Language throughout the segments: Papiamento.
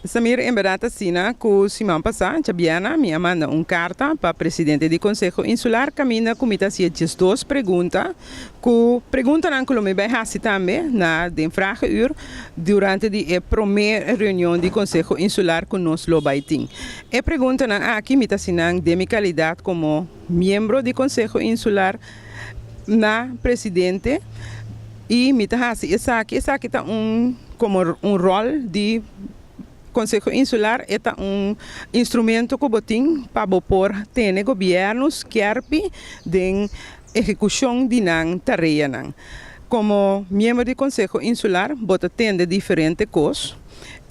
Samir, en bèrdat asina ku siman pasá, djabièrnè, mi a manda un karta pa presidente di Konseho Insular kaminda ku mi ta hasié 12 pregunta, ku preguntanan ku lo mi bai hasi tambe na den vragenuur durante di e promé reunion di Konseho Insular ku nos lo bai tin. E preguntanan aki mi ta hasi nan den mi kalidat komo miembro di Konseho Insular na presidente i mi ta hasi esaki. Esaki ta un komo un ròl di Konseho Insular, e ta un instrumento ku bo tin pa bo por tene gobièrnu skèrpi den ehekushon di nan tareanan. Komo miembro di Konseho Insular bo ta tende diferente kos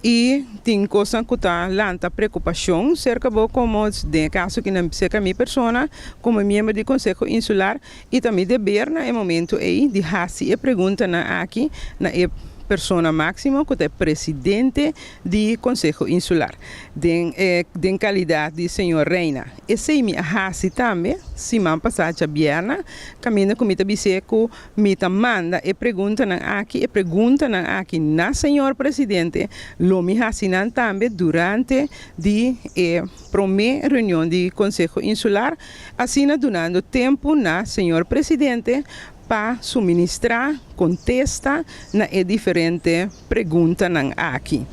i tin kosnan ku ta lanta preokupashon serka bo komo den e kaso ki serka mi persona komo miembro di Konseho Insular i ta mi deber na e momento ei di hasi e preguntanan aki na e persona máksimo ku ta e presidente di Konseho Insular den e den kalidat di señor Reina. Esei mi a hasi tambe siman pasá djabièrnè kaminda ku mi ta bis'é ku mi ta manda e preguntanan aki, e preguntanan aki na señor presidente lo mi hasi nan tambe durante di e promé reunion di Konseho Insular, asina dunando tempu na señor presidente pa suministrá kontesta na e diferente preguntanan aki.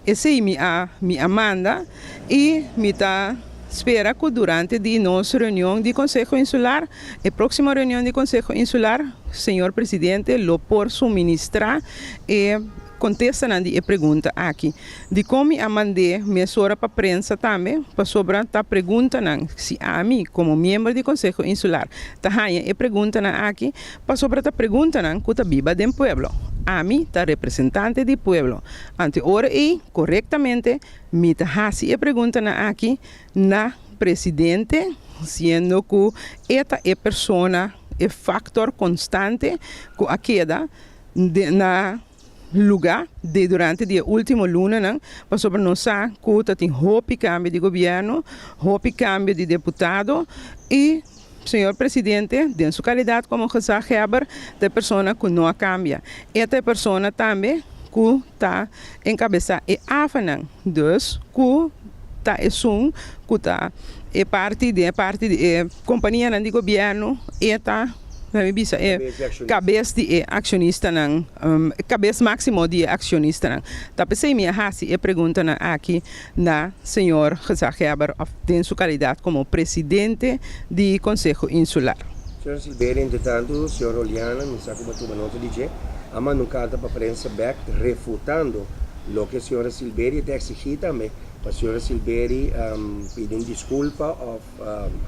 Esei mi a mi a manda i mi ta spera ku durante di nos reunion di Konseho Insular, e próksimo reunion di Konseho Insular, señor presidente lo por suministrá e kontestanan di e pregunta aki. Dikon mi a mand'é mesora pa prensa tambe? Pasobra ta preguntanan, si ami komo miembro di Konseho Insular ta haña e preguntanan aki, pasobra ta preguntanan ku ta biba den pueblo. Ami ta representante di pueblo. Anto e ora ei, korektamente, mi ta hasi e preguntanan aki na presidente, siendo ku e ta e persona, e faktor konstante ku a keda na lugá de durante di e último lunanan, pasobra nos sa ku ta tin hopi kambio di gobièrnu, hopi kambio di deputado i señor presidente den su kalidat komo gezaghebber ta e persona ku no a kambia. E ta e persona tambe ku ta enkabesá e AFAnan, dus ku ta esun ku ta e parti den e parti di e kompanianan di gobièrnu, e ta mi bisa e kabes di e akshonistanan, kabes máksimo di e akshonistanan. Ta p'esei mi a hasi e preguntanan aki na señor Gezaghebber òf den su kalidat komo presidente di Konseho Insular. Señor Silveria, Entretantu, señor Oliana, mi sa ku bo a tuma nota di dje, a manda un karta pa prensa bèk refutando loke señora Silveria ta eksigí tambe pa señora Silveri pidi un diskulpa òf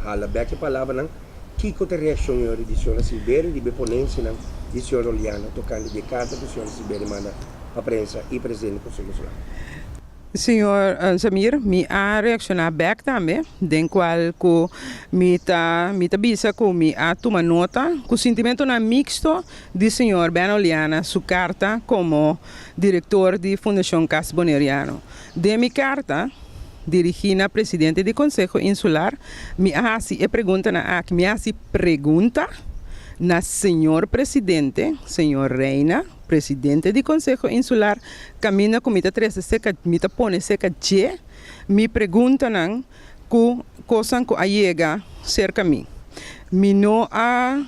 hala bèk e palabranan. Kiko ta e reakshon yori di señora Silveri riba e ponensianan di señor Oliana tokante di e karta ku señora Silveri manda pa prensa i presidente di Konseho Insular? Señor Samir, mi a reakshoná bèk tambe, den kual ku mi ta mi ta bisa ku mi a tuma nota ku sintimentonan miksto di señor Ben Oliana su karta komo direktor di Fundashon Kas Boneriano. Den mi karta dirigí na presidente di Konseho Insular mi a hasi e preguntanan aki, mi a hasi pregunta na señor presidente, señor Reina, Presidente di Konseho Insular, kaminda ku mi ta trese seka, mi ta pone seka dje mi preguntanan ku kosnan ku a yega serka mi. Mi no a,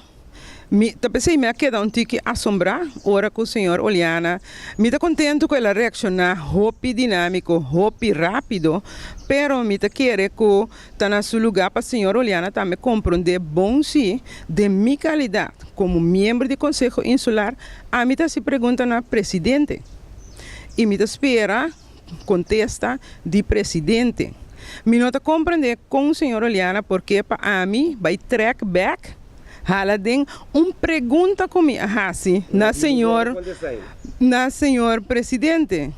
mi ta p'esei mi a keda un tiki asombrá ora ku señor Oliana, mi ta kontentu ku el a reakshoná hopi dinámiko, hopi rápido, pero mi ta kere ku Ta na su lugá pa señor Oliana tambe komprondé bon si, den mi kalidat komo miembro di Konseho Insular, ami ta hasi pregunta na presidente i mi ta spera kontesta di presidente. Mi no ta komprendé kon señor Oliana por ke pa ami bai trèk bèk hala den un pregunta ku mi a hasi na señor na señor presidente.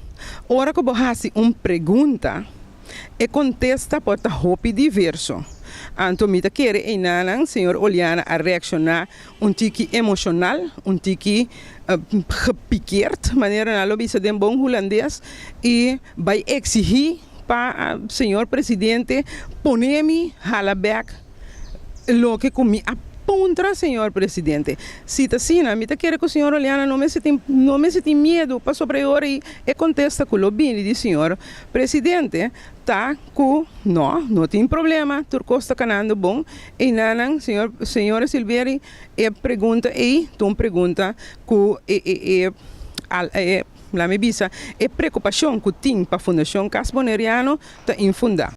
Ora ku bo hasi un pregunta. E kontesta por ta hopi diverso. Anto mi ta kere einanan señor Oliana a reakshoná un tiki emoshonal, un tiki gepikeerd, manera nan lo bisa den bon hulandes, i bai eksihí pa señor presidente pone mi hala bèk loke ku mi a. Puntra señor presidente. Si ta asina, mi ta kere ku señor Oleana no mester tin miedu pasobra e e kontesta ku lo bini di señor presidente ta ku no, no tin problema, tur kos ta kanando bon. I nan, señora Silveri, e pregunta ei, un pregunta ku e, e, laga mi bisa, e preokupashon ku tin pa Fundashon Cas Boneriano ta infundá.